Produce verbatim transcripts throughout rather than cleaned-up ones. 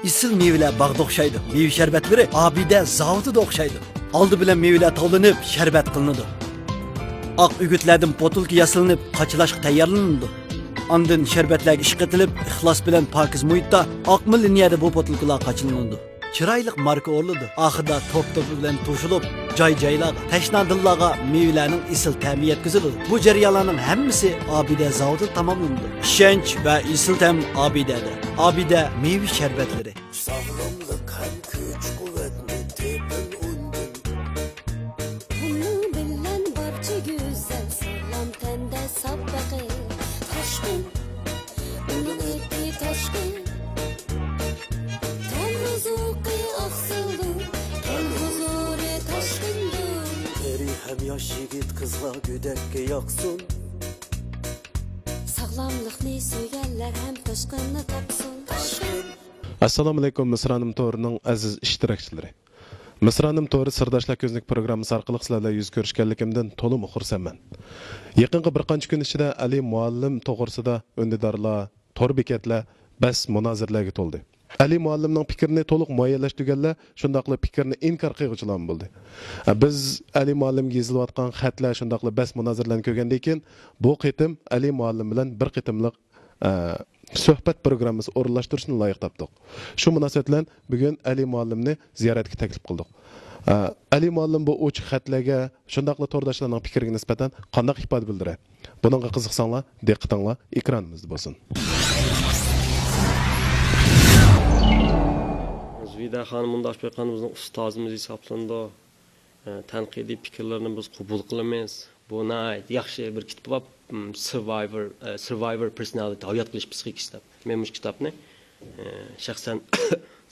ئېسىل مېۋىلەر باغدا ئوخشايدۇ، مېۋە شەربەتلىرى ئابىدە زاۋۇتىدا ئوخشايدۇ. ئالدى بىلەن مېۋىلەر تاۋلىنىپ، شەربەت قىلىنىدۇ. ئاق ئۆگۈتلەردىن پوتۇلكا ياسىلىنىپ، قاچىلاشقا تەييارلىنىدۇ. ئاندىن شەربەتلەرگە ئىشقا ئېتىلىپ، ئىخلاس بىلەن پاكىز مۇھىتتا، ئاقمۇ لىنىيەدە بۇ پوتۇلكىلار قاچىلىنىدۇ. چىرايلىق ماركا ئورىلىدۇ. ئاخىرىدا توپ-توپى بىلەن توشۇلۇپ، جاي-جايلارغا، تەشنا دىللارغا مېۋىلەرنىڭ ئېسىل تەمى يەتكۈزۈلىدۇ. بۇ جەريانلارنىڭ ھەممىسى ئابىدە زاۋۇتىدا تاماملىنىدۇ. ئىشەنچ ۋە ئېسىل تەم ئابىدەدە. ئابىدە مېۋە شەربەتلىرى. ساغلاملىق ھەم كۈچ-قۇۋۋەتنى تېپىڭ ئۇندىن. بۇنىڭ بىلەن بارچە گۈزەل، ساغلام تەندە ساپ بېقىڭ. تاشقىن، ئۇنىڭ ئېتى تاشقىن. تەن رىزقى ئاقسىلدۇر، تەن ھۇزۇرى تاشقىندۇر. ئېرى ھەم ياش يىگىت قىزغا گۆدەككە ياقسۇن. ساغلاملىقنى سۆيگەنلەر ھەم تاشقىننى تاپسۇن. تاشقىن. ئەسسالامۇئەلەيكۇم، مىسرانىم تورىنىڭ ئەزىز ئىشتىراكچىلىرى. مىسرانىم تورى سىرداشلار كۆزنىكى پروگراممىسى ئارقىلىق سىلەر بىلەن يۈز كۆرۈشكەنلىكىمدىن تولىمۇ خۇرسەنمەن. يېقىنقى بىر قانچە كۈن ئىچىدە ئەلى مۇئەللىم توغرىسىدا ئۈندىدارلار، تور بېكەتلەر بەس مۇنازىرىلەرگە تولدى. ئەلى مۇئەللىمنىڭ پىكرىنى تولۇق مۇئەييەنلەشتۈرگەنلەر شۇنداقلا پىكرىنى ئىنكار قىلغۇچىلارمۇ بولدى. بىز ئەلى مۇئەللىمگە يېزىلىۋاتقان خەتلەر شۇنداقلا بەس مۇنازىرىلەرنى كۆرگەندىن كېيىن، بۇ قېتىم ئەلى مۇئەللىم بىلەن بىر قېتىملىق ئە، سۆھبەت پروگراممىسى ئورۇنلاشتۇرۇشنى لايىق تاپتۇق. شۇ مۇناسىۋەت بىلەن بۈگۈن ئەلى مۇئەللىمنى زىيارەتكە تەكلىپ قىلدۇق. ئە، ئەلى مۇئەللىم بۇ ئوچۇق خەتلەرگە، شۇنداقلا تورداشلارنىڭ پىكرىگە نىسبەتەن قانداق ئىپادە بىلدۈرە؟ بۇنىڭغا قىزىقساڭلار، دىققىتىڭلار ئېكرانىمىزدا بولسۇن. زۇبەيدە خانىم مۇنداق ئېيتقاندا بىزنىڭ ئۇستازىمىز ھېسابلىنىدۇ. ئە، تەنقىدىي پىكىرلىرىنى بىز قوبۇل قىلىمىز. بۇ ناھايىتى ياخشى بىر كىتاب بار، م، سىرۋايۋر، ئە، سىرۋايۋر پېرسونالىتى، ھايات قېلىش پسىخىكىسى دەپ. مەن مۇشۇ كىتابنى، ئە، شەخسەن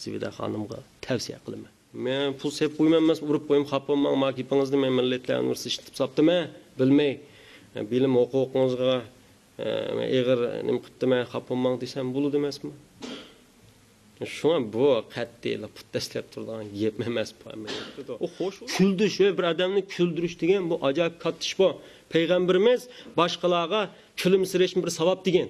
زۇبەيدە خانىمغا تەۋسىيە قىلىمەن. مەن پۇل سېلىپ قويىمەن ئەمەس، ئۇرۇپ قويۇم، خاپا بولماڭ، ما گېپىڭىزنى مەن مىللەتلەر ئۇنىۋېرسىتېتىدا ئىشلىتىپ ساپتىمەن، بىلمەي. ئە، بىلىم ھوقۇقىڭىزغا، ئە، مەن ئېغىر نېمە قىپتىمەن، خاپا بولماڭ دېسەم بولىدۇ ئەمەسمۇ؟ شۇڭا بۇ قەتئىيلا پۇت دەسلەپ تۇرىدىغان گەپ ئەمەس بۇ ئەمەلىيەتتە. ئۇ خوش، كۈلدۈرۈش ۋە بىر ئادەمنى كۈلدۈرۈش دېگەن بۇ ئاجايىپ كاتتا ئىش بۇ. پەيغەمبىرىمىز باشقىلارغا كۈلۈمسىرەشمۇ بىر ساۋاب دېگەن.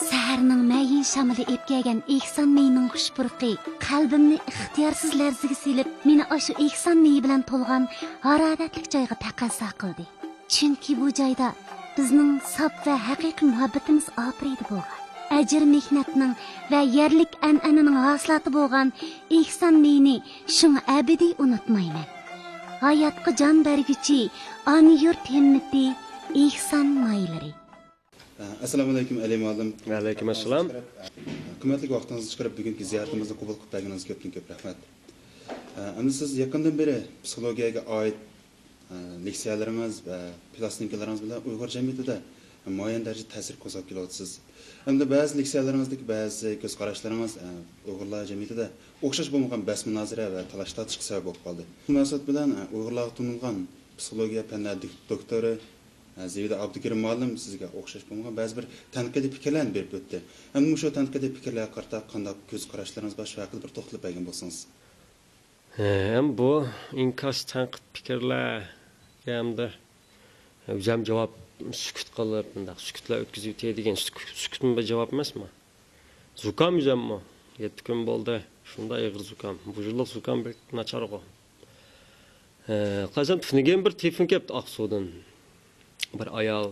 سەھەرنىڭ مەيىن شامىلى ئېلىپ كەلگەن ئېھسان مېيىنىڭ خۇش پۇرىقى قەلبىمنى ئىختىيارسىز لەرزىگە سېلىپ، مېنى ئاشۇ ئېھسان مېيى بىلەن تولغان ھارارەتلىك جايغا تەقەززا قىلدى. چۈنكى بۇ جايدا بىزنىڭ ساپ ۋە ھەقىقىي مۇھەببىتىمىز ئاپىرىدە بولغان، ئەجىر-مېھنەتنىڭ ۋە يەرلىك ئەنئەنىنىڭ ھاسىلاتى بولغان ئېھسان مېيىنى شۇڭا ئەبەدىي ئۇنتۇمايمەن. ھاياتقا جان بەرگۈچى ئانا يۇرت ھىممىتى، ئېھسان مايلىرى. ئەسسالامۇئەلەيكۇم، ئەلى مۇئەللىم. ۋەئەلەيكۇم ئەسسالام. قىممەتلىك ۋاقتىڭىزنى چىقىرىپ، بۈگۈنكى زىيارىتىمىزنى قوبۇل قىلىپ بەرگىنىڭىزگە كۆپتىن كۆپ رەھمەت. ئەمدى سىز يېقىندىن بېرى پسىخولوگىيەگە ئائىت لېكسىيەلىرىڭىز ۋە پىلاستىنكىلىرىڭىز بىلەن ئۇيغۇر جەمئىيىتىدە مۇئەييەن دەرىجىدە تەسىر قوزغاپ كېلىۋاتىسىز. ئەمدى بەزى لېكسىيەلىرىڭىزدىكى بەزى كۆز قاراشلىرىڭىز، ئە، ئۇيغۇرلار جەمئىيىتىدە ئوخشاش بولمىغان بەس مۇنازىرە ۋە تالاش تارتىشقا سەۋەب بولۇپ قالدى. شۇ مۇناسىۋەت بىلەن، ئە، ئۇيغۇرلارغا تونۇلغان پسىخولوگىيە پەنلەر دىك-، دوكتورى، ئە، زىبىدە ئابدۇكېرىم مۇئەللىم سىزگە ئوخشاش بولمىغان بەزى بىر تەنقىدىي پىكىرلەرنى بېرىپ ئۆتتى. ئەمدى مۇشۇ تەنقىدىي پىكىرلەرگە قارىتا قانداق كۆز قاراشلىرىڭىز بار، شۇ ھەققىدە بىر توختىلىپ بەرگەن بولسىڭىز. ھەم بۇ ئىنكاس تەنقىد پىكىرلەرگە ئەمدى ئۆزەم جاۋاب، سۈكۈت قىلىپ، مۇنداق سۈكۈتلەر ئۆتكۈزۈۋېتەي دېگەن سۈك-، سۈكۈتمۇ بىر جاۋاب ئەمەسمۇ؟ زۇكام ئۆزەممۇ يەتتە كۈن بولدى. شۇنداق ئېغىر زۇكام. بۇ يىللىق زۇكام بەك ناچارغۇ. ھە، قاچان تۈنۈگۈن بىر تېلېفون كەپتۇ ئاقسۇدىن. بىر ئايال،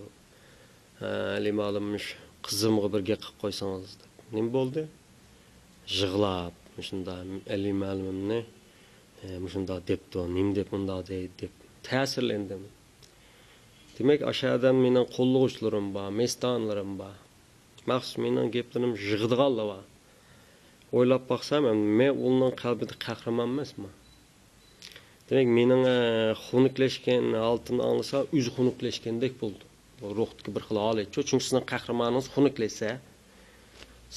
ھە، ھەلىمە ھالىم مۇشۇ قىزىمغا بىر گەپ قىلىپ قويسىڭىز دەپ. نېمە بولدى؟ يىغلاپ، مۇشۇنداق ھەلىمە ھالىمىمنى، ھە، مۇشۇنداق دەپتۇ، نېمە دەپ مۇنداق دەيدۇ دەپ تەسىرلەندىم. دېمەك، ئاشۇ ئادەم مېنىڭ قوللىغۇچىلىرىم بار، مەستانىلىرىم بار. مەخسۇس مېنىڭ گەپلىرىمنى يىغىدىغانلار بار. ئويلاپ باقسام، مەن ئۇنىڭ قەلبىدە قەھرىمان ئەمەسمەن. دېمەك، مېنىڭ، ئە، خۇنۈكلەشكەن ھالىتىمنى ئاڭلىسا، ئۆزى خۇنۈكلەشكەندەك بولىدۇ. بۇ روھتىكى بىر خىل ھالەتچۇ. چۈنكى سىزنىڭ قەھرىمانىڭىز خۇنۈكلەشسە،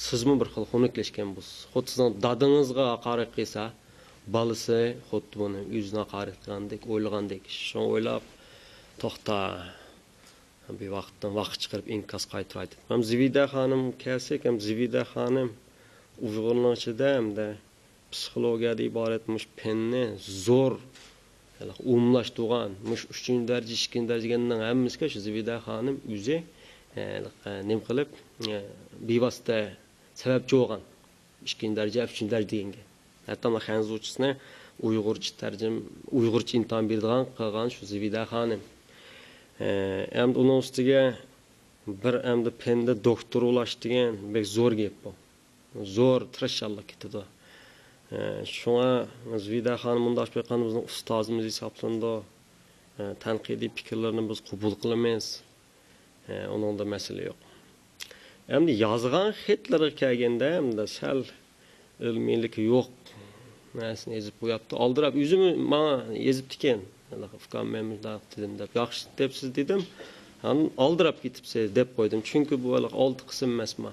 سىزمۇ بىر خىل خۇنۈكلەشكەن بولىسىز. خۇددى سىزنىڭ دادىڭىزغا ھاقارەت قىلسا، بالىسى خۇددى بۇنى ئۆزىنى ھاقارەت قىلغاندەك، ئويلىغاندەك. شۇڭا ئويلاپ، توختا، بىر ۋاقىتتىن ۋاقىت چىقىرىپ ئىنكاس قايتۇراي دېدىم. ھەم زىبىدە خانىمغا كەلسەك، ھەم زىبىدە خانىم ئۇيغۇرنىڭ ئىچىدە ھەمدە پسىخولوگىيەدىن ئىبارەت مۇشۇ پەننى زور، ھېلىقى ئومۇملاشتۇرغان، مۇشۇ ئۈچىنچى دەرىجە، ئىككىنچى دەرىجە دېگەننىڭ ھەممىسىگە شۇ زىبىدە خانىم ئۆزى، ھېلىقى نېمە قىلىپ، ئە، بىۋاسىتە سەۋەبچى بولغان. ئىككىنچى دەرىجە، ئۈچىنچى دەرىجە دېگەنگە. ھەتتا مانا خەنزۇچىسىنى ئۇيغۇرچە تەرجىمە، ئۇيغۇرچە ئىنتان بېرىدىغان قىلغان شۇ زىبىدە خانىم. ئە، ئەمدى ئۇنىڭ ئۈستىگە بىر ئەمدى پەندە دوكتور بولاش دېگەن بەك زور گەپ بۇ. زور تىرىشچانلىق كېتىدۇ. ئە، شۇڭا زىبىدە خانىم مۇنداق قىلىپ ئېيتقاندا بىزنىڭ ئۇستازىمىز ھېسابلىنىدۇ. ئە، تەنقىدىي پىكىرلىرىنى بىز قوبۇل قىلىمىز. ئە، ئۇنىڭدا مەسىلە يوق. ئەمدى يازغان خەتلىرىگە كەلگەندە، ئەمدى سەل ئىلمىيلىكى يوق نەرسىنى يېزىپ قوياپتۇ. ئالدىراپ، ئۆزىمۇ ماڭا يېزىپتىكەن. «ئۇكام، مەن مۇنداق دېدىم» دەپ. «ياخشى دەپسىز» دېدىم. «ئاندىن ئالدىراپ كېتىپسىز» دەپ قويدۇم. چۈنكى بۇ ھېلىقى ئالتە قىسىم ئەمەسما.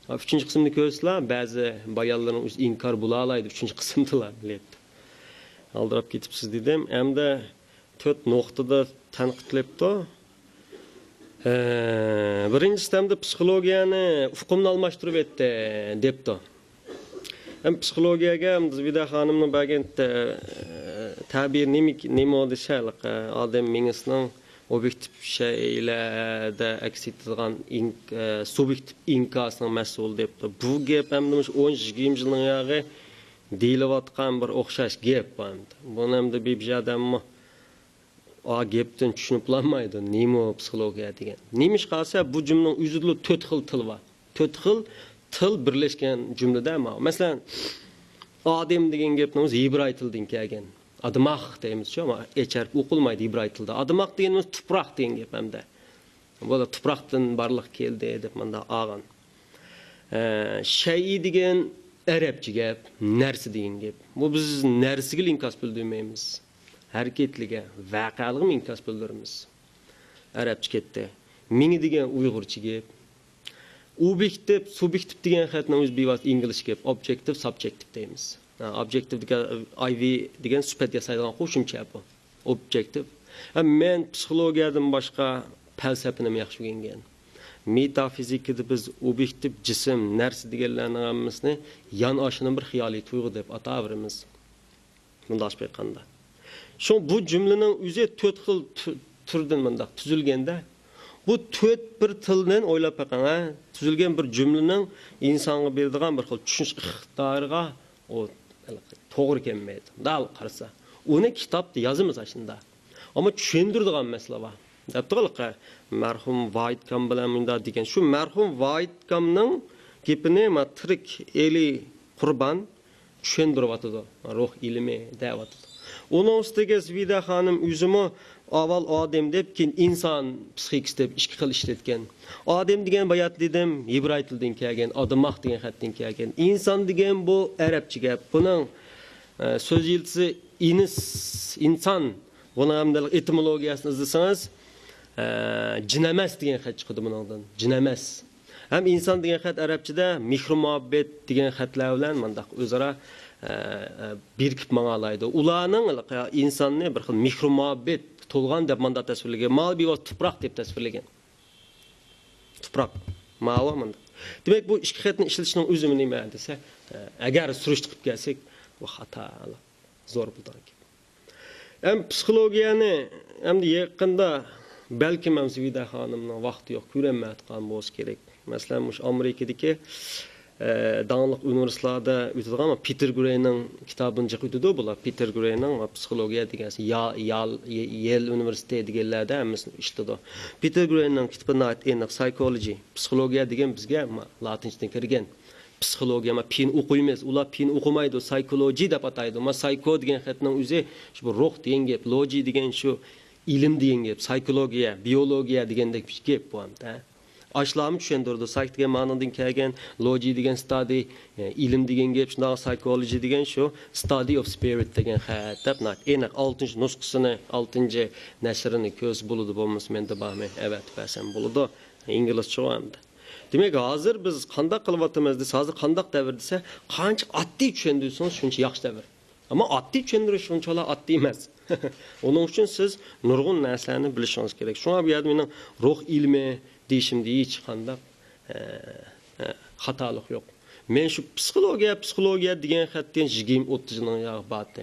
ھا، ئۈچىنچى قىسىمنى كۆرسىلا، بەزى بايانلىرىنىڭ ئۆزى ئىنكار بولالايدۇ، ئۈچىنچى قىسىمدىلا بىلەتتى. «ئالدىراپ كېتىپسىز» دېدىم. ئەمدى تۆت نۇقتىدا تەنقىدلەپتۇ. ھە، بىرىنچىسى ئەمدى پسىخولوگىيەنى ئۇقۇمنى ئالماشتۇرۇۋەتتى، دەپتۇ. ھەم پسىخولوگىيەگە ھەم زىبىدە خانىمنىڭ بەرگەن تە-، تەبىرى نېمە، نېمە دېسە، ھېلىقى ئادەم مېڭىسىنىڭ ئوبيېكتىپ شەيئىلەردە ئەكس ئېتىدىغان ئىن-، ئە، سۇبيېكتىپ ئىنكاسىنىڭ مەسئۇلى دەپتۇ. بۇ گەپ ئەمدى مۇشۇ ئون يىگىرمە يىلنىڭ ياغى دېيىلىۋاتقان بىر ئوخشاش گەپ بۇ ئەمدى. بۇنى ئەمدى بىر، بىر ئادەممۇ ئا گەپتىن چۈشىنىپ بولالمايدۇ، نېمە پسىخولوگىيە دېگەن. نېمىشقا دېسە، بۇ جۈملىنىڭ ئۆزىدىلا تۆت خىل تىل بار. تۆت خىل تىل بىرلەشكەن جۈملىدە ماۋۇ. مەسىلەن، ئادەم دېگەن گەپنىڭ ئۆزى ھېبراي تىلىدىن كەلگەن. ئادماخ دەيمىزچۇ، ئەمما ھېچ ھەرپ ئوقۇلمايدۇ ھېبراي تىلدا. ئادماخ دېگەنىمىز تۇپراق دېگەن گەپ ھەمدە. بۇ تۇپراقتىن بارلىققا كەلدى دەپ مۇنداق ئالغان. ئە، شەيئى دېگەن ئەرەبچە گەپ، نەرسە دېگەن گەپ. بۇ بىز نەرسىگىلا ئىنكاس بىلدۈرمەيمىز. ھەرىكەتلىككە، ۋەقەلىكمۇ ئىنكاس بىلدۈرىمىز. ئەرەبچە كەتتى. مېڭە دېگەن ئۇيغۇرچە گەپ. ئوبيېكتىپ، سۇبيېكتىپ دېگەن خەتنىڭ ئۆزى بىۋاسىتە ئىنگلىزچە گەپ. ئوبجېكتىپ، سابجېكتىپ دەيمىز. ھە، ئوبجېكتىپ دېگەن ئاي ۋى دېگەن سۈپەت ياسايدىغان قوشۇمچە بۇ. ئوبجېكتىپ. ھە، مەن پسىخولوگىيەدىن باشقا پەلسەپىنىمۇ ياخشى ئۆگەنگەن. مېتافىزىكىدا بىز ئوبيېكتىپ، جىسىم، نەرسە دېگەنلەرنىڭ ھەممىسىنى يان ئاشۇنىڭ بىر خىيالىي تۇيغۇ دەپ ئاتاۋېرىمىز. مۇنداق ئېيتقاندا. شۇڭا بۇ جۈملىنىڭ ئۆزى تۆت خىل تۈ-، تۈردىن مۇنداق تۈزۈلگەندە، بۇ تۆت بىر تىلدىن ئويلاپ بېقىڭ، ھە؟ تۈزۈلگەن بىر جۈملىنىڭ ئىنسانغا بېرىدىغان بىر خىل چۈشىنىش ئىقتىدارىغا ئۇ توغرا كەلمەيدۇ. مۇنداق قارىسا، ئۇنى كىتابتا يازىمىز ئاشۇنداق. ئەمما چۈشەندۈرىدىغان مەسىلە بار. دەپتۇ ھېلىقى مەرھۇم ۋايىتكام بىلەن مۇنداق دېگەن. شۇ مەرھۇم ۋايىتكامنىڭ گېپىنى ما تىرىك ئېلى قۇربان چۈشەندۈرۈۋاتىدۇ. روھ ئىلمى دەۋاتىدۇ. ئۇنىڭ ئۈستىگە زىبىدە خانىم ئۆزىمۇ ئاۋۋال ئادەم دەپ، كېيىن ئىنسان پسىخىكىسى دەپ ئىككى خىل ئىشلەتكەن. ئادەم دېگەن بايا دېدىم، ھېبراي تىلىدىن كەلگەن، ئادماخ دېگەن خەتتىن كەلگەن. ئىنسان دېگەن بۇ ئەرەبچە گەپ. بۇنىڭ، ئە، سۆز يىلتىزى ئىنس، ئىنسان. بۇنىڭ ھەمدە ئېتىمولوگىيەسىنى ئىزدىسىڭىز، ئە، جىنەمەس دېگەن خەت چىقىدۇ بۇنىڭدىن. جىنەمەس. ھەم ئىنسان دېگەن خەت ئەرەبچىدە مېھرۇ مۇھەببەت دېگەن خەتلەر بىلەن مۇنداق ئۆزئارا، ئە، ئە، بىرىكىپ ماڭالايدۇ. ئۇلارنىڭ ئىنساننى بىر خىل مېھرۇ مۇھەببەت تولغان دەپ مۇنداق تەسۋىرلىگەن. ماۋۇ بىۋاسىتە تۇپراق دەپ تەسۋىرلىگەن. تۇپراق. ماۋۇ مۇنداق. دېمەك، بۇ ئىككى خەتنى ئىشلىتىشنىڭ ئۆزىمۇ نېمە دېسە، ئە، ئەگەر سۈرۈشتە قىلىپ كەلسەك، بۇ خاتا. زور بولىدىغان گەپ. ئەمما پسىخولوگىيەنى ئەمدى يېقىندا بەلكىم ئەمسە زىبىدە خانىمنىڭ ۋاقتى يوق، كۆرەلمەيۋاتقان بولسا كېرەك. مەسىلەن، مۇشۇ ئامېرىكىدىكى، ئە، داڭلىق ئۇنىۋېرسىتېتلاردا ئۆتىدىغان پېتېر گرېينىڭ كىتابىنى جىق ئۆتىدۇ بۇلار. پېتېر گرېينىڭ پسىخولوگىيە دېگەن يا-، يال-، يېل ئۇنىۋېرسىتېتى دېگەنلەردە ھەممىسىنى ئىشلىتىدۇ. پېتېر گرېينىڭ كىتابى ناھايىتى ئېنىق، سايكولوجى، پسىخولوگىيە دېگەن بىزگە ما-، لاتىنچىدىن كىرگەن. پسىخولوگىيە، ما پىنى ئوقۇيمىز، ئۇلار پىنى ئوقۇمايدۇ، سايكولوجى دەپ ئاتايدۇ. ما سايكو دېگەن خەتنىڭ ئۆزى شۇ بىر روھ دېگەن گەپ، لوجى دېگەن شۇ ئىلىم دېگەن گەپ، سايكولوگىيە، بىيولوگىيە دېگەندەك بىر گەپ بۇ ئەمدى. ئاشۇلارمۇ چۈشەندۈرىدۇ، سايك دېگەن مانىدىن كەلگەن، لوجى دېگەن ستادى، ئە، ئىلىم دېگەن گەپ، شۇنداق سايكولوجى دېگەن شۇ ستادى ئوف سپىرىت دېگەن خەت دەپ، ئېنىق ئالتىنچى نۇسخىسىنى، ئالتىنچى نەشرىنى كۆرسە بولىدۇ، بولمىسا مەندە بارمۇ، ئەۋەتىپ بەرسەم بولىدۇ. ئىنگلىزچە ئەمدى. دېمەك، ھازىر بىز قانداق قىلىۋاتىمىز دېسە، ھازىر قانداق دەۋر دېسە، قانچە ئاددىي چۈشەندۈرسىڭىز، شۇنچە ياخشى دەۋر. ئەمما ئاددىي چۈشەندۈرۈش شۇنچىلا ئاددىي ئەمەس. ئۇنىڭ ئۈچۈن سىز نۇرغۇن نەرسىلەرنى بىلىشىڭىز كېرەك. شۇڭا بۇ يەردە مېنىڭ روھ ئىلمى دېيىشىمدە ھېچقانداق، ئە، ئە، خاتالىق يوق. مەن شۇ پسىخولوگىيە، پسىخولوگىيە دېگەن خەتتىن يىگىرمە، ئوتتۇز يىلنىڭ ياغى بارتى.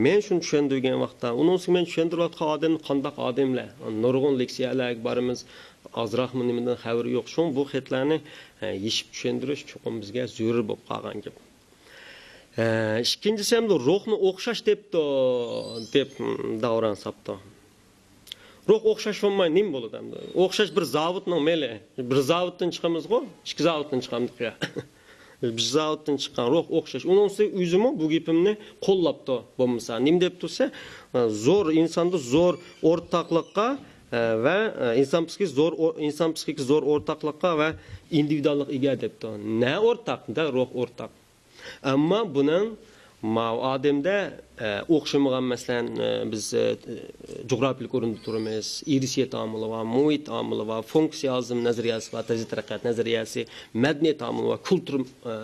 مەن شۇنى چۈشەندۈرگەن ۋاقىتتا، ئۇنىڭ ئۈستىگە مەن چۈشەندۈرۈۋاتقان ئادەم قانداق ئادەملەر؟ نۇرغۇن لېكسىيەلەرگە بارىمىز، ئازراقمۇ نېمىدىن خەۋىرى يوق. شۇڭا بۇ خەتلەرنى، ئە، يېشىپ چۈشەندۈرۈش چوقۇم بىزگە زۆرۈر بولۇپ قالغان گەپ. ئە، ئىككىنچىسى، ئەمدى روھنى ئوخشاش دەپتۇ، دەپ، م، داۋراڭ ساپتۇ. روھ ئوخشاش بولماي نېمە بولىدۇ ئەمدى؟ ئوخشاش بىر زاۋۇتنىڭ مېلى. بىر زاۋۇتتىن چىقىمىزغۇ، ئىككى زاۋۇتتىن چىقامدۇق يا؟ بىر زاۋۇتتىن چىققان روھ ئوخشاش. ئۇنىڭ ئۈستىگە ئۆزىمۇ بۇ گېپىمنى قوللاپتۇ. بولمىسا، نېمە دەپ تۇرسا، زور، ئىنساندا زور ئورتاقلىققا، ئە، ۋە، ئە، ئىنسان پسىخىكىسى زور ئو-، ئىنسان پسىخىكىسى زور ئورتاقلىققا ۋە ئىندىۋىدۇئاللىققا ئىگە دەپتۇ. نە ئورتاق؟ دە روھ ئورتاق. ئەمما بۇنىڭ ماۋۇ ئادەمدە، ئە، ئوخشىمىغان، مەسىلەن، ئە، بىز، ئە، جۇغراپىيىلىك ئورۇندا تۇرىمىز، ئىرسىيەت ئامىلى بار، مۇھىت ئامىلى بار، فۇنكسىيالىزم نەزەرىيەسى بار، تەزە تەرەققىيات نەزەرىيەسى، مەدەنىيەت ئامىلى بار، كۇلتۇر، ئە،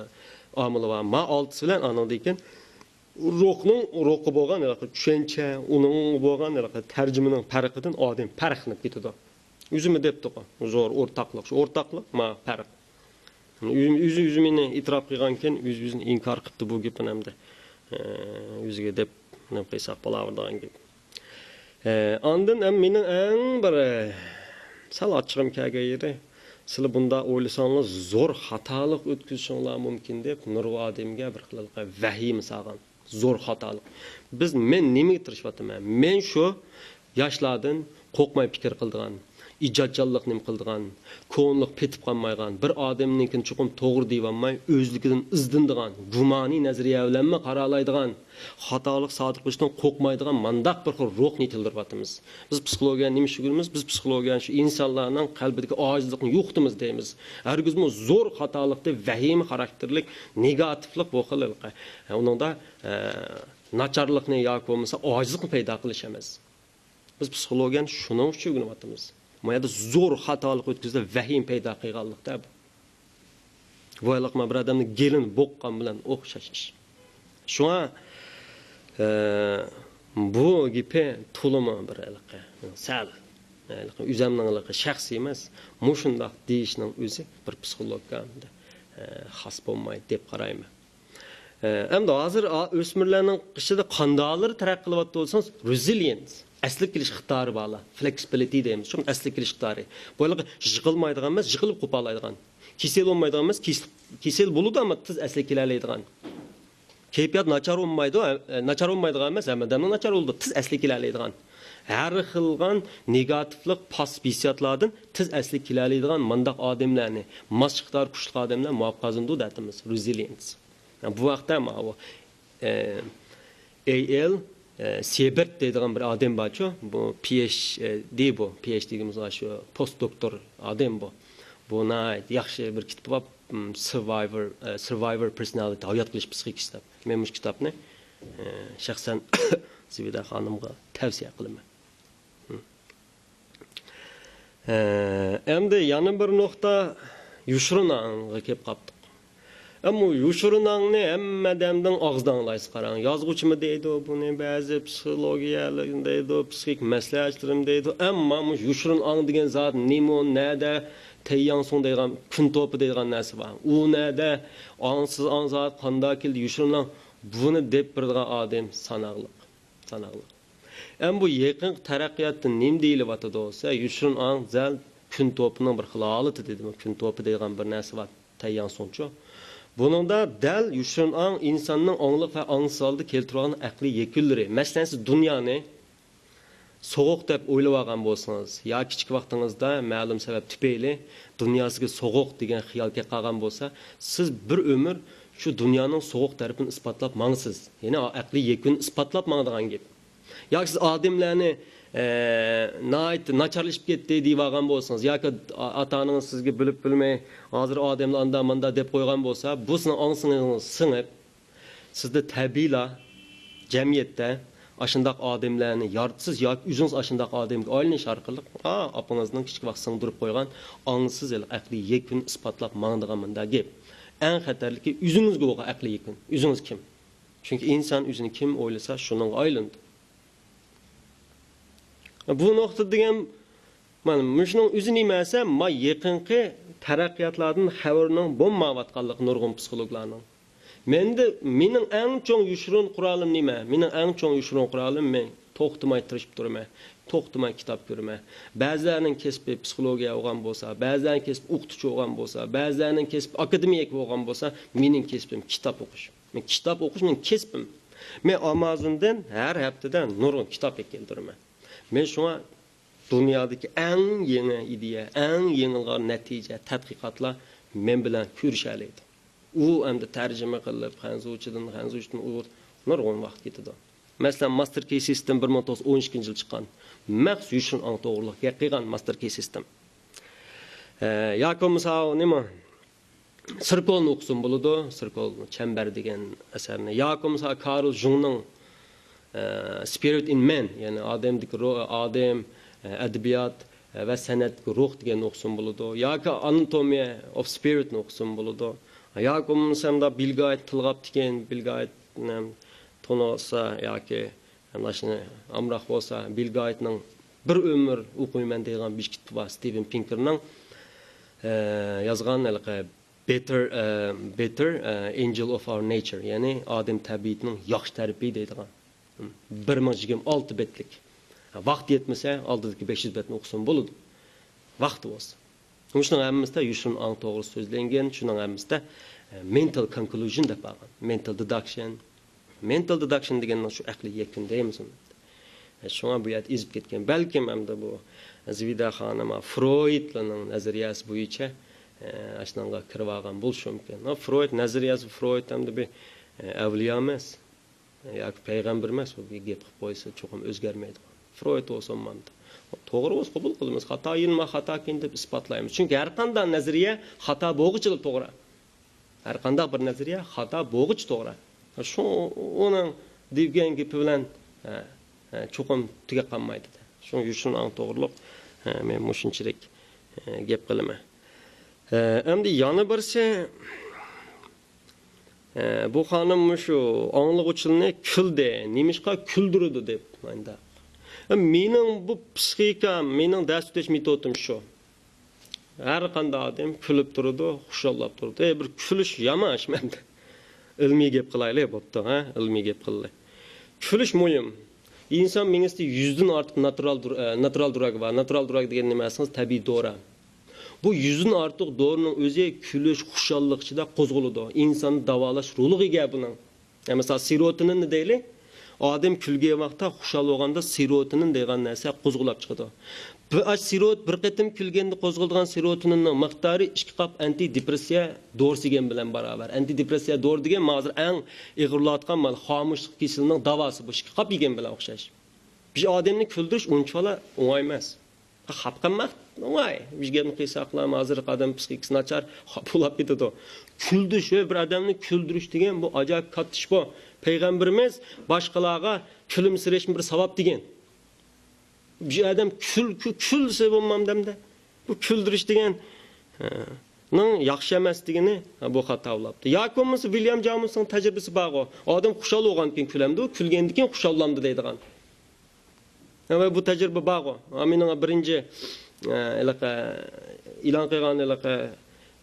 ئامىلى بار. ما ئالتىسى بىلەن ئانىڭدىن كېيىن روھنىڭ، روھقا بولغان ھېلىقى چۈشەنچە، ئۇنىڭغا بولغان ھېلىقى تەرجىمىنىڭ پەرقىدىن ئادەم پەرقلىنىپ كېتىدۇ. ئۆزىمۇ دەپتۇقۇ، زور ئورتاقلىق، شۇ ئورتاقلىق، ما پەرق. ئۆزى، ئۆزى مېنى ئېتىراپ قىلغانكەن، ئۆزى ئۆزىنى ئىنكار قىپتۇ بۇ گېپىنى ئەمدى. ئە، ئۆزىگە دەپ نېمە قىلساق بولاۋېرىدىغان گەپ. ئە، ئاندىن ھەم مېنىڭ ئەڭ بىر، ئە، سەل ئاچچىقىم كەلگەن يېرى، سىلەر بۇنداق ئويلىساڭلار زور خاتالىق ئۆتكۈزۈشۈڭلار مۇمكىن دەپ نۇرغۇن ئادەمگە بىر خىل ۋەھىمە سالغان. زور خاتالىق. بىز، مەن نېمىگە تىرىشىۋاتىمەن؟ مەن شۇ ياشلاردىن قورقماي پىكىر قىلىدىغان، ئىجادچانلىق نېمە قىلىدىغان، كونىلىق پېتىپ قالمايدىغان، بىر ئادەمنىڭكىنى چوقۇم توغرا دېيىۋالماي، ئۆزلۈكىدىن ئىزدىنىدىغان، گۇمانىي نەزەرىيە بىلەنمۇ قارالايدىغان، خاتالىق سادىر قىلىشتىن قورقمايدىغان مانداق بىر خىل روھنى يېتىلدۈرۈۋاتىمىز. بىز پسىخولوگىيەنى نېمە ئۈچۈن ئۆگىنىمىز؟ بىز پسىخولوگىيەنى شۇ ئىنسانلارنىڭ قەلبىدىكى ئاجىزلىقنى يوقىتىمىز دەيمىز. ھەرگىزمۇ زور خاتالىقنى، ۋەھىمە خاراكتېرلىك، نېگاتىپلىق بۇ خىل، ئۇنىڭدا، ئە، ناچارلىقنى ياكى بولمىسا ئاجىزلىقنى پەيدا قىلىش ئەمەس. بىز پسىخولوگىيەنى شۇنىڭ ئۈچۈن ئۆگىنىۋاتىمىز. ما يەردە زور خاتالىق ئۆتكۈزدى، ۋەھىمە پەيدا قىلغانلىقتا بۇ. بۇ ھېلىقى بىر ئادەمنى گېلىنى بوغقان بىلەن ئوخشاش ئىش. شۇڭا، ئە، بۇ گېپى تولىمۇ بىر ھېلىقى سەل، ھېلىقى ئۆزەمنىڭ ھېلىقى شەخسىي ئەمەس، مۇشۇنداق دېيىشنىڭ ئۆزى بىر پسىخولوگقا، ئە، خاس بولمايدۇ دەپ قارايمەن. ئە، ئەمدى ھازىر ئا-، ئۆسمۈرلەرنىڭ ئىچىدە قانداقلىرى تەرەققىي قىلىۋاتىدۇ دېسىڭىز، رېزىلىيېنس، ئەسلىگە كېلىش ئىقتىدارى بارلار، فلېكسىبىلىتى دەيمىز، شۇ ئەسلىگە كېلىش ئىقتىدارى. بۇ ھېلىقى يىقىلمايدىغان ئەمەس، يىقىلىپ قوپالايدىغان. كېسەل بولمايدىغان ئەمەس، كېس-، كېسەل بولىدۇ، ئەمما تېز ئەسلىگە كېلەلەيدىغان. كەيپىيات ناچار بولمايدۇ، ئە، ئە، ناچار بولمايدىغان ئەمەس، ھەممە ئادەمنىڭ ناچار بولىدۇ، تېز ئەسلىگە كېلەلەيدىغان. ھەر خىلغان نېگاتىپلىق، پاسسىپ ھېسسىياتلاردىن تېز ئەسلىگە كېلەلەيدىغان مانداق ئادەملەرنى، ماس ئىقتىدارى كۈچلۈك ئادەملەر مۇۋاپىق قازىنىدۇ دەتىمىز، رېزىلىيېنس. بۇ ھەقتە ماۋۇ، ئە، ئەي ئېل، ئە، سېبېرت دەيدىغان بىر ئادەم بارچۇ، بۇ پى ئېيچ دى بۇ، پى ئېيچ دى دېگىنىمىز شۇ پوست دوكتور ئادەم بۇ. بۇ ناھايىتى ياخشى بىر كىتابى بار، م، سىرۋايۋر، ئە، سىرۋايۋر پېرسونالىتى، ھايات قېلىش پسىخىكىسى دەپ. مەن مۇشۇ كىتابنى، ئە، شەخسەن زىبىدە خانىمغا تەۋسىيە قىلىمەن. ھە، ئەمدى يەنە بىر نۇقتا، يوشۇرۇن ئاڭغا كېلىپ قاپتۇق. ئەمما يوشۇرۇن ئاڭنى ھەممە ئادەمدىن ئاغزىدىن ئاڭلايسىز، قاراڭ. يازغۇچىمۇ دەيدۇ بۇنى، بەزى پسىخولوگىيەلىك دەيدۇ، پسىخىك مەسلىھەتچىلىرىمۇ دەيدۇ. ئەمما مۇشۇ يوشۇرۇن ئاڭ دېگەن زات نېمە، نەدە، تەيياڭسۇڭ دەيدىغان، كۈن توپى دەيدىغان نەرسە بار. ئۇ نەدە، ئاڭسىز ئاڭ زات قانداق كېلدى، يوشۇرۇن ئاڭ، بۇنى دەپ بېرىدىغان ئادەم ساناقلىق. ساناقلىق. ئەمما بۇ يېقىنقى تەرەققىياتتا نېمە دېيىلىۋاتىدۇ دېسە، يوشۇرۇن ئاڭ دەل كۈن توپىنىڭ بىر خىل ھالىتى دېدىم. كۈن توپى دەيدىغان بىر نەرسە بار، تەيياڭسۇڭچۇ. بۇنىڭدا دەل يوشۇرۇن ئاڭ ئىنساننىڭ ئاڭلىق ۋە ئاڭسىز ھالدا كەلتۈرۈۋالغان ئەقلىي يەكۈنلىرى. مەسىلەن، سىز دۇنيانى سوغۇق دەپ ئويلىۋالغان بولسىڭىز يا كىچىك ۋاقتىڭىزدا مەلۇم سەۋەب تۈپەيلى دۇنيا سىزگە سوغۇق دېگەن خىيال كەپ قالغان بولسا، سىز بىر ئۆمۈر شۇ دۇنيانىڭ سوغۇق تەرىپىنى ئىسپاتلاپ ماڭىسىز. يەنى ئەقلىي يەكۈن ئىسپاتلاپ ماڭىدىغان گەپ. ياكى سىز ئادەملەرنى، ئە، ناھايىتى ناچارلىشىپ كەتتى دېيىۋالغان بولسىڭىز، ياكى ئا-، ئاتا-ئانىڭىز سىزگە بىلىپ بىلمەي، ھازىر ئادەملەر ئاندا ماندا دەپ قويغان بولسا، بۇ سىزنىڭ ئاڭسىڭىزغا سىڭىپ، سىزدە تەبىئىيلا جەمئىيەتتە ئاشۇنداق ئادەملەرنى يارىتىسىز ياكى ئۆزىڭىز ئاشۇنداق ئادەمگە ئايلىنىش ئارقىلىق، ئا، ئاپىڭىزنىڭ كىچىك ۋاقىت سىڭدۈرۈپ قويغان ئاڭسىز ھېلىقى ئەقلىي يەكۈن ئىسپاتلاپ ماڭىدىغان مۇنداق گەپ. ئەڭ خەتەرلىكى ئۆزىڭىزگە بولغان ئەقلىي يەكۈن. ئۆزىڭىز كىم؟ چۈنكى ئىنسان ئۆزىنى كىم ئويلىسا، شۇنىڭغا ئايلىنىدۇ. بۇ نۇقتا دېگەن، مانا مۇشۇنىڭ ئۆزى نېمە دېسە، ما يېقىنقى تەرەققىياتلاردىن خەۋىرىنىڭ بولمايۋاتقانلىقى نۇرغۇن پسىخولوگلارنىڭ. مەندە، مېنىڭ ئەڭ چوڭ يوشۇرۇن قورالىم نېمە؟ مېنىڭ ئەڭ چوڭ يوشۇرۇن قورالىم، مەن توختىماي تىرىشىپ تۇرىمەن، توختىماي كىتاب كۆرىمەن. بەزىلەرنىڭ كەسپى پسىخولوگىيە بولغان بولسا، بەزىلەرنىڭ كەسپى ئوقۇتقۇچى بولغان بولسا، بەزىلەرنىڭ كەسپى ئاكادېمىك بولغان بولسا، مېنىڭ كەسپىم كىتاب ئوقۇش. مەن كىتاب ئوقۇش مېنىڭ كەسپىم. مەن ئامازوندىن ھەر ھەپتىدە نۇرغۇن كىتاب ئەكېلىپ تۇرىمەن. مەن شۇڭا دۇنيادىكى ئەڭ يېڭى ئىدىيە، ئەڭ يېڭىلغان نەتىجە، تەتقىقاتلار مەن بىلەن كۆرۈشەلەيدۇ. ئۇ ئەمدى تەرجىمە قىلىپ، خەنزۇچىدىن، خەنزۇچىدىن ئۇيغۇر نۇرغۇن ۋاقىت كېتىدۇ. مەسىلەن، ماستېر كى سىستېم بىر مىڭ توققۇز يۈز ئون ئىككىنچى يىل چىققان. مەخسۇس يۈشۈن ئاڭ توغرۇلۇق گەپ قىلغان ماستېر كى سىستېم. ئە، ياكى بولمىسا نېمە؟ سىركولنى ئوقۇسۇن بولىدۇ، سىركول چەمبەر دېگەن ئەسەرنى. ياكى بولمىسا كارل جۇڭنىڭ، ئە، Spirit in Man، يەنى ئادەمدىكى روھ، ئادەم، ئە، ئەدەبىيات، ئە، ۋە سەنئەتتىكى روھ دېگەننى ئوقۇسۇن بولىدۇ. ياكى Anatomy of Spiritنى ئوقۇسۇن بولىدۇ. ياكى بولمىسا بىل گايت تىلغاپتىكەن، بىل گايتنى تونۇسا ياكى ماشۇنى ئامراق بولسا، بىل گايتنىڭ بىر ئۆمۈر ئوقۇيمەن دەيدىغان بىر كىتابى بار، ستىۋېن پىنكېرنىڭ، ئە، يازغان ھېلىقى Better، ئە، Better، ئە، Angel of Our Nature، يەنى ئادەم تەبىئىتىنىڭ ياخشى تەرىپى دەيدىغان. بىر مىڭ يىگىرمە ئالتە بەتلىك. ۋاقتى يەتمىسە، ئالدىدىكى بەش يۈز بەتنى ئوقۇسىمۇ بولىدۇ. ۋاقتى بولسا. مۇشۇنىڭ ھەممىسىدە يۈشۈن ئاڭ توغرىسى سۆزلەنگەن، شۇنىڭ ھەممىسىدە، ئە، mental conclusion دەپ بارغان. Mental deduction. Mental deduction دېگەننىڭ شۇ ئەقلىي يەكۈن دەيمىزمۇ؟ شۇڭا بۇ يەردە ئېزىپ كەتكەن. بەلكىم ئەمدى بۇ زىبىدە خانىم فرويدلارنىڭ نەزەرىيەسى بويىچە، ئە، ئاشۇنىڭغا كىرىۋالغان بولۇشى مۇمكىن. ئا، فرويد نەزەرىيەسى، فرويد ئەمدى بىر، ئە، ئەۋلىيا ئەمەس ياكى پەيغەمبەر ئەمەس، بۇ گەپ قىلىپ قويسا چوقۇم ئۆزگەرمەيدىغان. فرويد بولسا ئۇمامدا. توغرا بولسا قوبۇل قىلىمىز، خاتا يەنە خاتاكەن دەپ ئىسپاتلايمىز. چۈنكى ھەر قانداق نەزەرىيە خاتا بولغۇچىلا توغرا. ھەر قانداق بىر نەزەرىيە خاتا بولغۇچە توغرا. شۇ ئۇنىڭ دېگەن گېپى بىلەن، ھە، ھە، چوقۇم تۈگەپ قالمايدۇ. شۇڭا يۈشۈن ئاڭ توغرۇلۇق، ھە، مەن مۇشۇنچىلىك، ھە، گەپ قىلىمەن. ھە، ئەمدى يەنە بىرسى، ھە، بۇ خانىم مۇشۇ ئاڭلىغۇچىلارنى كۈلدى، نېمىشقا كۈلدۈرىدۇ دەپ. مانداق. مېنىڭ بۇ پسىخىكام، مېنىڭ دەرس ئۆتۈش مېتودۇم شۇ. ھەر قانداق ئادەم كۈلۈپ تۇرىدۇ، خۇشاللاپ تۇرىدۇ. ئەي، بىر كۈلۈش يامان ئىش مەندە. ئىلمىي گەپ قىلايلى، بوپتۇ، ھە؟ ئىلمىي گەپ قىلدى. كۈلۈش مۇھىم. ئىنسان مېڭىسىدە يۈزدىن ئارتۇق ناتۇرال دۇر-، ئە، ناتۇرال دۇراگا بار. ناتۇرال دۇراگا دېگەن نېمە دېسىڭىز، تەبىئىي دورا. بۇ يۈزدىن ئارتۇق دورىنىڭ ئۆزى كۈلۈش، خۇشاللىق ئىچىدە قوزغىلىدۇ. ئىنساننى داۋالاش رولىغا ئىگە بۇنىڭ. يا، مىسال، سېروتونىننى دەيلى. ئادەم كۈلگەن ۋاقىتتا، خۇشال بولغاندا سېروتونىن دەيدىغان نەرسە قوزغىلاپ چىقىدۇ. بۇ، ئاش سېروت-، بىر قېتىم كۈلگەندە قوزغىلىدىغان سېروتونىننىڭ مىقدارى ئىككى قاپ ئانتىدېپرېسسىيە دورىسى يېگەن بىلەن باراۋەر. ئانتىدېپرېسسىيە دورا دېگەن ھازىر ئەڭ ئېغىرلاۋاتقان مانا خامۇشلۇق كېسىلىنىڭ داۋاسى بۇ، ئىككى قاپ يېگەن بىلەن ئوخشاش. بىر ئادەمنى كۈلدۈرۈش ئۇنچىۋالا ئوڭاي ئەمەس. خاپا قىلماق ئوڭاي. بىر گەپنى قىلساقلام، ھازىرقى ئادەم پسىخىكىسى ناچار، خاپا بولۇپ كېتىدۇ. كۈلدۈرۈش، ھۆي، بىر ئادەمنى كۈلدۈرۈش دېگەن بۇ ئاجايىپ كاتتا ئىش بۇ. پەيغەمبىرىمىز باشقىلارغا كۈلۈمسىرەشمۇ بىر ساۋاب دېگەن. بىر ئادەم كۈل-، كۈ-، كۈلسە بولمامدۇ ئەمدى؟ بۇ كۈلدۈرۈش دېگەن، ھە، نىڭ ياخشى ئەمەسلىكىنى، ھە، بۇ خاتا بولاپتۇ. ياكى بولمىسا ۋىليام جامۇسنىڭ تەجرىبىسى بارغۇ. ئادەم خۇشال بولغاندىن كېيىن كۈلەمدۇ، كۈلگەندىن كېيىن خۇشاللامدۇ دەيدىغان. ھە، ۋە بۇ تەجرىبە بارغۇ. ھە، مېنىڭ بىرىنچى، ئە، ھېلىقى، ئېلان قىلغان ھېلىقى،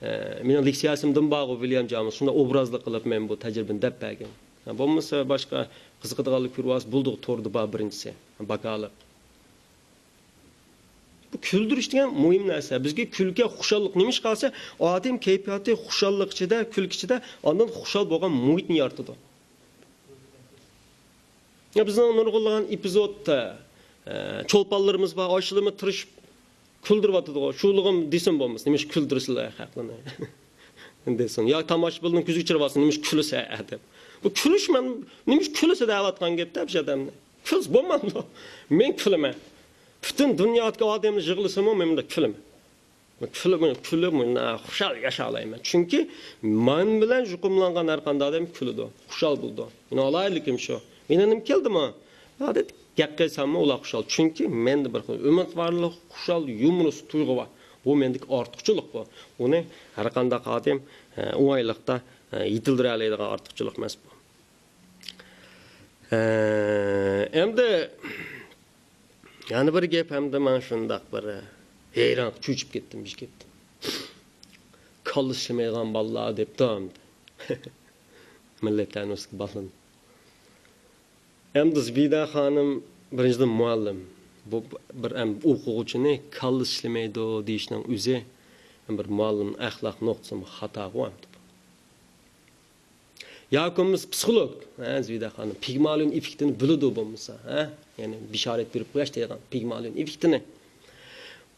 ئە، مېنىڭ لېكسىيەسىمدىن بارغۇ ۋىليام جامۇس. شۇنداق ئوبرازلىق قىلىپ مەن بۇ تەجرىبىنى دەپ بەرگەن. ھە، بولمىسا باشقا قىزىقىدىغانلار كۆرۈۋالسا بولدى، توردا بار بىرىنچىسى. باكالىق. بۇ كۈلدۈرۈش دېگەن مۇھىم نەرسە. بىزگە كۈلكە، خۇشاللىق نېمىشقا دېسە، ئادەم كەيپىياتى خۇشاللىق ئىچىدە، كۈلكە ئىچىدە، ئاندىن خۇشال بولغان مۇھىتنى يارىتىدۇ. يا، بىزنىڭ نۇرغۇنلىغان ئېپىزودتا، ئە، چولپانلىرىمىز بار، ئاشۇلىرىمۇ تىرىشىپ كۈلدۈرۈۋاتىدىغۇ. شۇلىغىم دېسۇن بولمىسا، نېمىشقا كۈلدۈرىسىلەر خەقلەرنى؟ دېسۇن. يا تاماشىبىننىڭ كۆزىگە چىرىۋالسۇن، نېمىشقا كۈلىسە دەپ. بۇ كۈلۈش مەن، نېمىشقا كۈلىسە دەۋاتقان گەپتە بىر ئادەمنى. كۈلسە بولمامدۇ؟ مەن كۈلىمەن. پۈتۈن دۇنيادىكى ئادەملەر يىغلىسىمۇ، مەن مۇنداق كۈلىمەن. كۈلۈپ، كۈلۈپ، مۇنداق خۇشال ياشالايمەن. چۈنكى مەن بىلەن يۇقۇملانغان ھەر قانداق ئادەم كۈلىدۇ، خۇشال بولىدۇ. مېنىڭ ئالاھىدىلىكىم شۇ. مېنىڭ نېمە كەلدىمۇ؟ ھازىر گەپ قىلساممۇ ئۇلار خۇشال. چۈنكى مەندە بىر خىل ئۈمىدۋارلىق، خۇشال، يۇمۇرىستىق تۇيغۇ بار. بۇ مەندىكى ئارتۇقچىلىق بۇ. بۇنى ھەر قانداق ئادەم، ئە، ئوڭايلىقتا، ئە، يېتىلدۈرەلەيدىغان ئارتۇقچىلىق ئەمەس بۇ. ئە، ئەمدى يەنە بىر گەپ، ھەمدە مەن شۇنداق بىر ھەيران، چۆچۈپ كەتتىم، بىر گەپتىن. كاللىسى ئىشلىمەيدىغان بالىلار دەپتۇ ئەمدى. مىللەتلەرنىڭ ئۈستىگە بالىنى. ئەمدى زۇبەيدە خانىم بىرىنچىدىن، مۇئەللىم. بۇ بىر ئەم-، ئوقۇغۇچىنى كاللىسى ئىشلىمەيدۇ دېيىشنىڭ ئۆزى بىر مۇئەللىمنىڭ ئەخلاق نۇقتىسىدىن خاتاغۇ ئەمدى. ياكى بولمىسا پسىخولوگ، ھە، زۇبەيدە خانىم، پىگمالىيون ئېففېكتىنى بىلىدۇ بولمىسا، ھە؟ يەنى بېشارەت بېرىپ قويۇش دەيدىغان پىگمالىيون ئېففېكتىنى.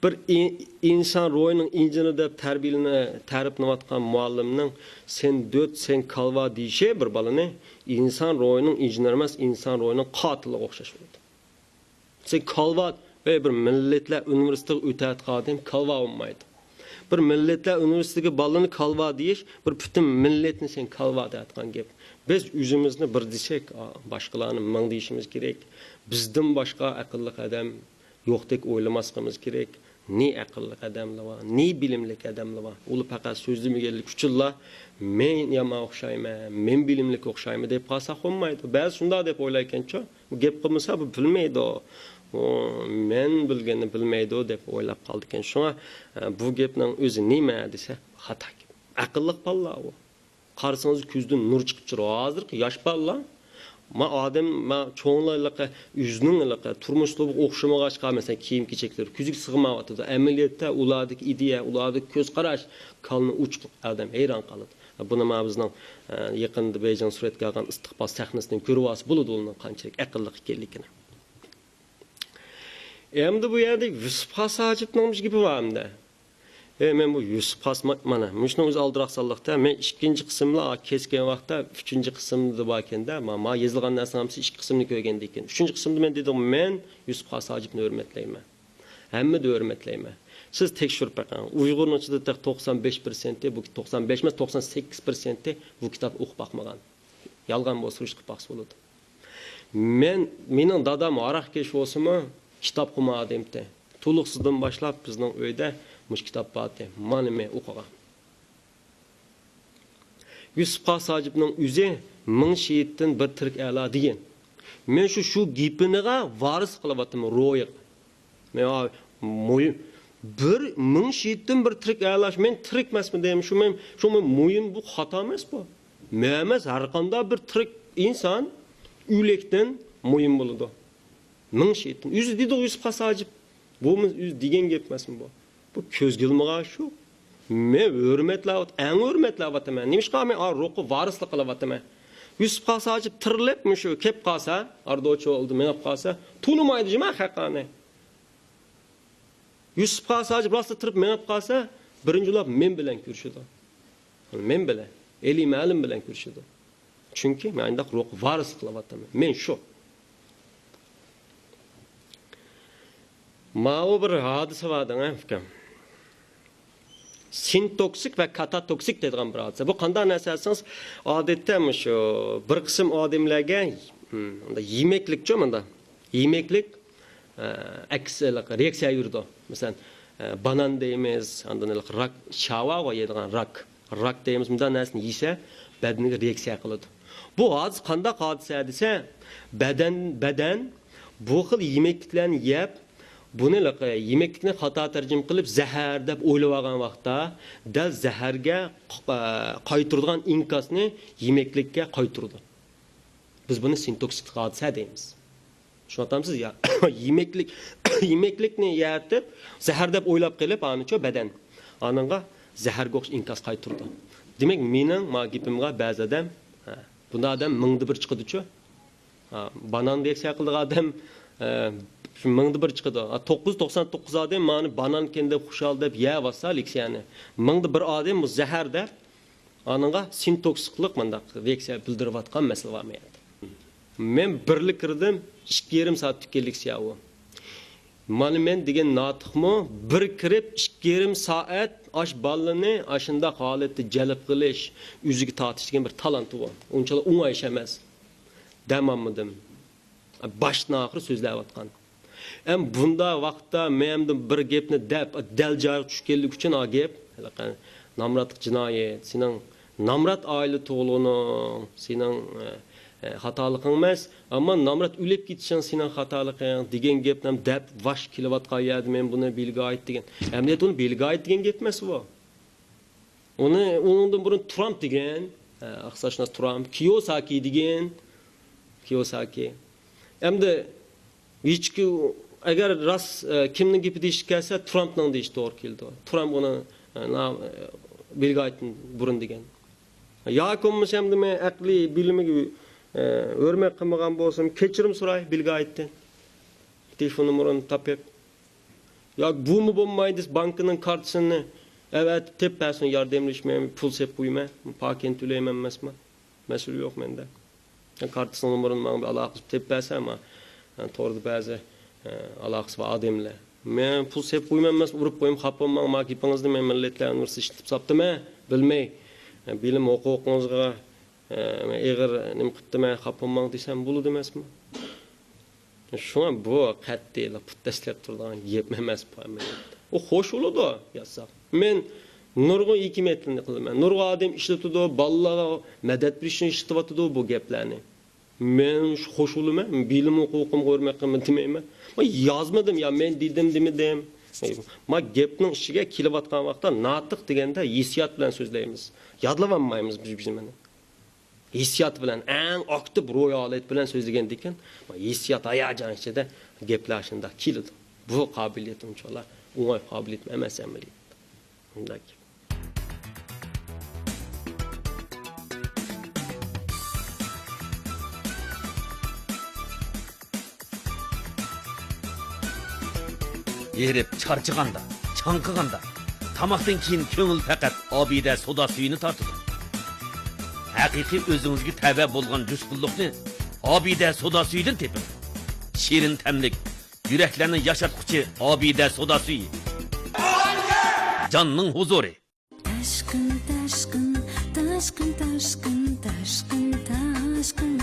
بىر ئىن-، ئىنسان روھىنىڭ ئىنژېنېرى دەپ تەربىيەلىنى-، تەرىپلىنىۋاتقان مۇئەللىمنىڭ «سەن دۆت، سەن كالۋا» دېيىشى بىر بالىنى ئىنسان روھىنىڭ ئىنژېنېرى ئەمەس، ئىنسان روھىنىڭ قاتىلىغا ئوخشاش بولىدۇ. سەن كالۋا، ئەي، بىر مىللەتلەر ئۇنىۋېرسىتېتىغا ئۆتەۋاتقان ئادەم كالۋا بولمايدۇ. بىر مىللەتلەر ئۇنىۋېرسىتېتىگە بالىنى كالۋا دېيىش، بىر پۈتۈن مىللەتنى سەن كالۋا دەۋاتقان گەپ. بىز ئۆزىمىزنى بىر دېسەك، ئا، باشقىلارنى مىڭ دېيىشىمىز كېرەك. بىزدىن باشقا ئەقىللىق ئادەم يوقتەك ئويلىماسلىقىمىز كېرەك. نى ئەقىللىق ئادەملەر بار، نى بىلىملىك ئادەملەر بار. ئۇلار پەقەت سۆزلىمىگەنلىكى ئۈچۈنلا، «مەن يامان ئوخشايمەن، مەن بىلىملىك ئوخشايمەن» دەپ قالساق بولمايدۇ. بەزى شۇنداق دەپ ئويلايدىكەنچۇ، بۇ گەپ قىلمىسا، بۇ بىلمەيدۇ، ئۇ مەن بىلگەننى بىلمەيدۇ دەپ ئويلاپ قالىدىكەن. شۇڭا، ئە، بۇ گەپنىڭ ئۆزى نېمە دېسە، خاتا گەپ. ئەقىللىق بالىلار ئۇ. قارىسىڭىز، كۆزىدىن نۇر چىقىپ تۇرىدۇ. ھازىرقى ياش بالىلار، ما ئادەم، ما چوڭلار ھېلىقى ئۆزىنىڭ ھېلىقى تۇرمۇش ئۇسلۇبىغا ئوخشىمىغاچقا، مەسىلەن، كىيىم-كېچەكلىرى كۆزگە سىغمايۋاتىدۇ. ئەمەلىيەتتە ئۇلاردىكى ئىدىيە، ئۇلاردىكى كۆز قاراش، كاللىنى ئوچۇق ئادەم ھەيران قالىدۇ. بۇنى ما بىزنىڭ، ئە، يېقىندا بېيجىڭ سۈرەتكە ئالغان ئىستىقبال سەھنىسىدىن كۆرۈۋالسا بولىدۇ، ئۇنىڭ قانچىلىك ئەقىللىق ئىكەنلىكىنى. ئەمدى بۇ يەردە يۈسۈپ خاس ھاجىپنىڭ بىر گېپى بار ئەمدى. ئەي، مەن بۇ يۈسۈپ خاس ما-، مانا، مۇشۇنىڭ ئۆزى ئالدىراق سانلىقتا. مەن ئىككىنچى قىسىملا كەسكەن ۋاقىتتا ئۈچىنچى قىسىمدا باركەن-دە، ما-، ما يېزىلغان نەرسىنىڭ ھەممىسى ئىككى قىسىمنى كۆرگەندىن كېيىن. ئۈچىنچى قىسىمدا مەن دېدىم، مەن يۈسۈپ خاس ھاجىپنى ھۆرمەتلەيمەن. ھەممىدىن ھۆرمەتلەيمەن. سىز تەكشۈرۈپ بېقىڭ. ئۇيغۇرنىڭ ئىچىدە تېخى توقسان بەش پىرسەنتى، بۇ توقسان بەش ئەمەس، توقسان سەككىز پىرسەنتى بۇ كىتاب ئوقۇپ باقمىغان. يالغان بولسا سۈرۈشتە قىلىپ باقسا بولىدۇ. مەن، مېنىڭ دادام ھاراقكەش بولسىمۇ، كىتاب قۇمار ئادەمتى. تولۇقسىزدىن باشلاپ بىزنىڭ ئۆيدە مۇشۇ كىتاب بارتى. مانا مەن ئوقۇغان. يۈسۈپ خاس ھاجىپنىڭ ئۆزى «مىڭ شېھىتتىن بىر تىرىك ئەلا» دېگەن. مەن شۇ، شۇ گېپىنىغا ۋارىسلىق قىلىۋاتىمەن، روھىغا. مەن، ئا، مۇھىم، بىر مىڭ شېھىتتىن بىر تىرىك ئەلا، مەن تىرىك ئەمەسمۇ دەيمەن، شۇ مەن، شۇ مەن مۇھىم، بۇ خاتا ئەمەس بۇ. مەن ئەمەس، ھەر قانداق بىر تىرىك ئىنسان ئۆلۈكتىن مۇھىم بولىدۇ. مىڭ شېھىتتىن. ئۆزى دېدىغۇ يۈسۈپ خاس ھاجىپ. بۇ مەن ئۆزى دېگەن گەپ ئەمەسمۇ بۇ. بۇ كۆزگە ئىلمىغان شۇ. مەن ھۆرمەتلەۋات-، ئەڭ ھۆرمەتلەۋاتىمەن. نېمىشقا مەن ئا روھقا ۋارىسلىق قىلىۋاتىمەن. يۈسۈپ خاس ھاجىپ تىرىلىپ مۇشۇ كەپ قالسا، ئاردوچۇ ئالدى مېڭىپ قالسا، تونۇمايدۇ جۇما خەققانى. يۈسۈپ خاس ھاجىپ راستلا تىرىپ مېڭىپ قالسا، بىرىنچى بولۇپ مەن بىلەن كۆرۈشىدۇ. مەن بىلەن، ئەلى مەلىم بىلەن كۆرۈشىدۇ. چۈنكى مەن ئانداق روھقا ۋارىسلىق قىلىۋاتىمەن. مەن شۇ. ماۋۇ بىر ھادىسە بار دەڭ، ئۇكام. سىنتوكسىك ۋە كاتاتوكسىك دەيدىغان بىر ھادىسە. بۇ قانداق نەرسە دېسىڭىز، ئادەتتە مۇشۇ بىر قىسىم ئادەملەرگە، ھىم، مۇنداق يېمەكلىكچۇ، مۇنداق يېمەكلىك، ئە، ئەكس رېئاكسىيە يۈرىدۇ. مەسىلەن، ئە، بانان دەيمىز، ئاندىن ھېلىقى راك، شاۋاغۇ يەيدىغان راك. راك دەيمىز، مۇنداق نەرسىنى يېسە، بەدىنىگە رېئاكسىيە قىلىدۇ. بۇ ھادىسە قانداق ھادىسە دېسە، بەدەن، بەدەن بۇ خىل يېمەكلىكلەرنى يەپ، بۇنى لىق-، يېمەكلىكنى خاتا تەرجىمە قىلىپ، زەھەر دەپ ئويلىۋالغان ۋاقىتتا، دەل زەھەرگە ق-، قايتۇرىدىغان ئىنكاسنى يېمەكلىككە قايتۇرىدۇ. بىز بۇنى سىنتوكسىك ھادىسە دەيمىز. چۈشىنىۋاتامسىز؟ يا، يېمەكلىك، يېمەكلىكنى يەتىپ، زەھەر دەپ ئويلاپ قېلىپ، ئانىچۇ بەدەن. ئانىڭغا زەھەرگە ئوخشاش ئىنكاس قايتۇرىدۇ. دېمەك، مېنىڭ ما گېپىمغا بەزى ئادەم، ھە، بۇنداق ئادەم مىڭدا بىر چىقىدىچۇ. ھە، بانان رېئاكسىيە قىلىدىغان ئادەم، ھە، شۇ مىڭدا بىر چىقىدۇ. ھە، توققۇز يۈز توقسان توققۇز ئادەم مانا بانانكەن دەپ خۇشال دەپ يەۋاتسا لېكسىيەنى. مىڭدا بىر ئادەم بۇ زەھەر دەپ ئانىڭغا سىنتوكسىكلىق مانداق رېئاكسىيە بىلدۈرۈۋاتقان مەسىلە بارمۇ يەردە؟ مەن بىرلا كىردىم، ئىككى يېرىم سائەت تۈگىگەن لېكسىيە ئۇ. مانا مەن دېگەن ناتىقمۇ بىر كىرىپ، ئىككى يېرىم سائەت ئاش بالىنى ئاشۇنداق ھالەتتە جەلپ قىلىش، ئۆزىگە تارتىش دېگەن بىر تالانتى ئۇ. ئۇنچىلا ئوڭاي ئىش ئەمەس. دەم ئالمىدىم. باشتىن ئاخىر سۆزلەۋاتقان. ئەم بۇنداق ۋاقىتتا مەن ئەمدى بىر گەپنى دەپ، دەل جايىغا چۈشكەنلىكى ئۈچۈن ئا گەپ، ھېلىقى نامراتلىق جىنايەت، سېنىڭ نامرات ئائىلىدە تۇغۇلغىنىڭ سېنىڭ، ئە، ئە، خاتالىقىڭ ئەمەس، ئەمما نامرات ئۆلۈپ كېتىشىڭ سېنىڭ خاتالىقىڭ دېگەن گەپنى دەپ ۋاش كېلىۋاتقان يەردە مەن بۇنى بىل گايت دېگەن. ئەمەلىيەتتە ئۇنى بىل گايت دېگەن گەپ ئەمەس بۇ. ئۇنى، ئۇنىڭدىن بۇرۇن ترامپ دېگەن، ئە، ئىقتىسادشۇناس ترامپ، كىيوساكى دېگەن، كىيوساكى. ئەمدى ھېچكى، ئەگەر راست، ئە، كىمنىڭ گېپى دېيىشكە كەلسە، ترامپنىڭ دېيىشى توغرا كېلىدۇ. ترامپ ئۇنى، ئە، نا-، ئە، بىل گېيتتىن بۇرۇن دېگەن. ياكى بولمىسا ئەمدى مەن ئەقلىي بىلىمىگە، ئە، ھۆرمەت قىلمىغان بولسام، كېچىرىم سوراي بىل گېيتتىن. تېلېفون نومۇرىنى تاپىپ. ياكى بۇمۇ بولمايدۇ، بانكىنىڭ كارتىسىنى ئەۋەتىپ تېپىپ بەرسۇن، ياردەملىشىپ مەن پۇل سېلىپ قويىمەن، پاكىنى تۆلەيمەن ئەمەسمۇ؟ مەسىلە يوق مەندە. كارتىسىنىڭ نومۇرىنى ماڭا بىر ئالاقە قىلىپ تېپىپ بەرسە، ما، توردا بەزى، ئە، ئالاقىسى بار ئادەملەر. مەن پۇل سېلىپ قويىمەن ئەمەس، ئۇرۇپ قويۇم، خاپا بولماڭ، ما گېپىڭىزنى مەن مىللەتلەر ئۇنىۋېرسىتېتىدا ئىشلىتىپ ساپتىمەن، بىلمەي. بىلىم ھوقۇقىڭىزغا، ئە، مەن ئېغىر نېمە قىپتىمەن، خاپا بولماڭ دېسەم بولىدۇ ئەمەسمۇ؟ شۇڭا بۇ قەتئىيلا پۇت تەسلەپ تۇرىدىغان گەپ ئەمەس بۇ ئەمەلىيەتتە. ئۇ خوش بولىدۇ يازساق. مەن نۇرغۇن ھېكىمىيەتلەرنى قىلىمەن. نۇرغۇن ئادەم ئىشلىتىدۇ، بالىلارغا مەدەت بېرىشنى ئىشلىتىۋاتىدۇ بۇ گەپلەرنى. مەن شۇ خوش بولىمەن، بىلىم ھوقۇقۇمغا ھۆرمەت قىلىمەن دېمەيمەن. مەن يازمىدىم يا، مەن دېدىم دېمىدىم. ما گەپنىڭ ئىچىگە كېلىۋاتقان ۋاقىتتا ناتىق دېگەندە ھېسسىيات بىلەن سۆزلەيمىز. يادلىۋالمايمىز بىز بىزنى. ھېسسىيات بىلەن، ئەڭ ئاكتىپ روھىي ھالەت بىلەن سۆزلىگەندىكىن، ھېسسىيات، ھاياجان ئىچىدە گەپلەر شۇنداق كېلىدۇ. بۇ قابىلىيەت ئۇنچىۋالا ئوڭاي قابىلىيەت ئەمەس ئەمەلىيەتتە. شۇنداق گەپ. ھېرىپ چارچىغاندا، چاڭقىغاندا، تاماقتىن كېيىن كۆڭۈل پەقەت ئابىدە سودا سۈيىنى تارتىدۇ. ھەقىقىي ئۆزىڭىزگە تەۋە بولغان جۇشقۇنلۇقنى ئابىدە سودا سۈيىدىن تېپىڭ. شېرىن تەملىك، يۈرەكلەرنى ياشاتقۇچى ئابىدە سودا سۈيى. جاننىڭ ھۇزۇرى. تاشقىن، تاشقىن، تاشقىن، تاشقىن، تاشقىن، تاشقىن.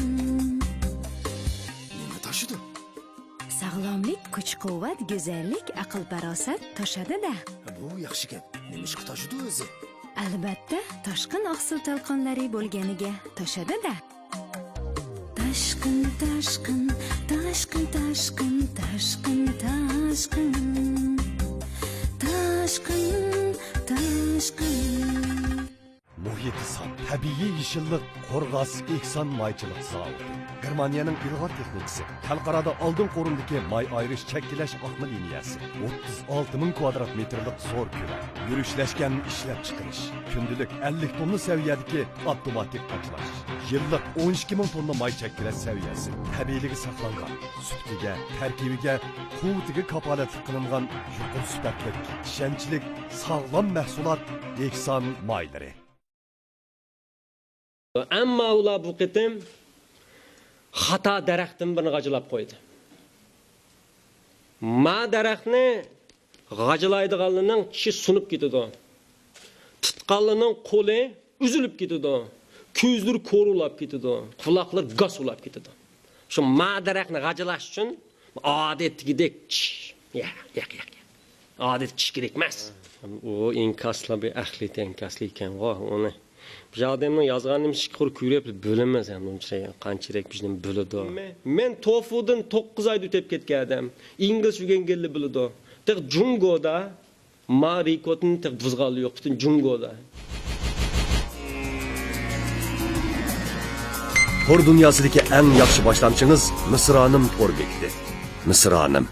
نېمە تاشىدۇ؟ ساغلاملىق، كۈچ-قۇۋۋەت، گۈزەللىك، ئەقىل-پاراسەت تاشىدۇ-دە. بۇ ياخشى گەپ. نېمىشقا تاشىدۇ ئۆزى؟ ئەلۋەتتە، تاشقىن ئاقسۇ تالقانلىرى بولغىنىگە تاشىدۇ-دە. تاشقىن، تاشقىن، تاشقىن، تاشقىن، تاشقىن، تاشقىن. تاشقىن، تاشقىن. مۇھىتى ساپ، تەبىئىي يېشىللىق، قورغاس ئېھسان مايچىلىق زاۋۇتى. گېرمانىيەنىڭ ئىلغار تېخنىكىسى، خەلقئارادا ئالدىنقى ئورۇندىكى ماي ئايرىش چەككىلەش ئاقما لىنىيەسى. ئوتتۇز ئالتە مىڭ كۋادرات مېتىرلىق زور كۆلەم. يۈرۈشلەشكەن ئىشلەپچىقىرىش. كۈندىلىك ئەللىك توننا سەۋىيەدىكى ئاپتوماتىك قاچىلاش. يىللىق ئون ئىككى مىڭ توننا ماي چەككىلەش سەۋىيەسى. تەبىئىيلىكى ساقلانغان. سۈپىتىگە، تەركىبىگە، قۇۋۋىتىگە كاپالەتلىك قىلىنغان يۇقىرى سۈپەتلىك، ئىشەنچلىك، ساغلام مەھسۇلات ئېھسان مايلىرى. ئەمما ئۇلار بۇ قېتىم خاتا دەرەختىن بىرنى غاجىلاپ قويدى. ما دەرەخنى غاجىلايدىغانلارنىڭ چىشى سۇنۇپ كېتىدۇ. تۇتقانلارنىڭ قولى ئۈزۈلۈپ كېتىدۇ. كۆزلىرى كورۇلاپ كېتىدۇ. قۇلاقلىرى گاس ئۇلاپ كېتىدۇ. شۇ ما دەرەخنى غاجىلاش ئۈچۈن ئادەتتىكىدەك چىش. ياق، ياق، ياق، ياق. ئادەتتىكى چىش كېرەك ئەمەس. ئۇ ئىنكاسلار بىر ئەقلىيەت ئىنكاسلىرى ئىكەنغۇ، ئۇنى بىر ئادەمنىڭ يازغان نېمىسى قۇر كۆرۈپ بىلىمىز، ھەم ئۇنچە قانچىلىك بىزنى بىلىدۇ. مەن، مەن توفۇدىن توققۇز ئايدا ئۆتۈپ كەتكەن ئادەم. ئىنگلىز ئۆگەنگەنلەر بىلىدۇ. تېخى جۇڭگودا ما رېكورتنى تېخى بۇزغانلار يوق، پۈتۈن جۇڭگودا. تور دۇنياسىدىكى ئەڭ ياخشى باشلامچىڭىز مىسرانىم تور بېكىتى. مىسرانىم.